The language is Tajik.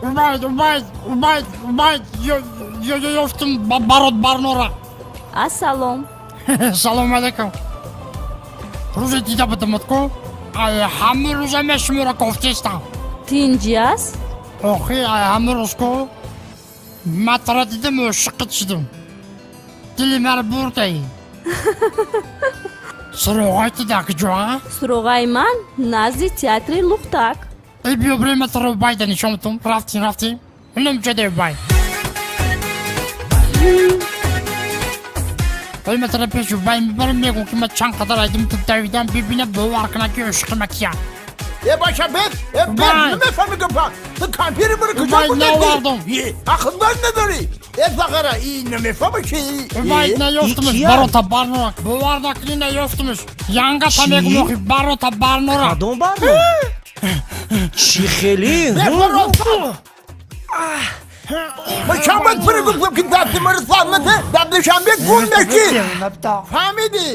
Убайд, Убайд, Убайд, Убайд, ёфтум барот барнора. Ассалом. Салом алейкум. Рӯзе дида будамад ку, ай ҳамун рӯза ме шуморо кофтестам. Тинҷӣ аст? Охи, ай ҳамун рӯз ку матра дидам, ошиқит шудам. Дили маро бурдаи. Суроғаи ту дар куҷо, а? Суроғаи ман назди театри Лухтак. Э, биё бирем, матро Убайда нишон бутум. Рафтим, рафтим. Инам ҷода Убайд. Ой, матра пеш Убай мебарам, мегӯм, ки ман чанд қадар айдим ту давидам, бибина, бовар кунад, ки ошиқи ма кия. Э, бача, бед, э, бед, Убай. Намефаҳми гапа. Ту компери маро куҷо Убай, бурдӣ? наовардум. Е, ақлманд надорӣ. Э, фақара, и намефаҳма ки. Убайд, наёфтумаш. Икия? Барота барнора, бовар накунӣ, наёфтумаш. Янгата Чӣ? мегум, охи, барота барнора. Кадом барно? Чӣ хеле? Ма чанд бор пири гуфтам, ки дасти маро сар нате, дар Душанбе гум мешӣ. Фаҳмидӣ?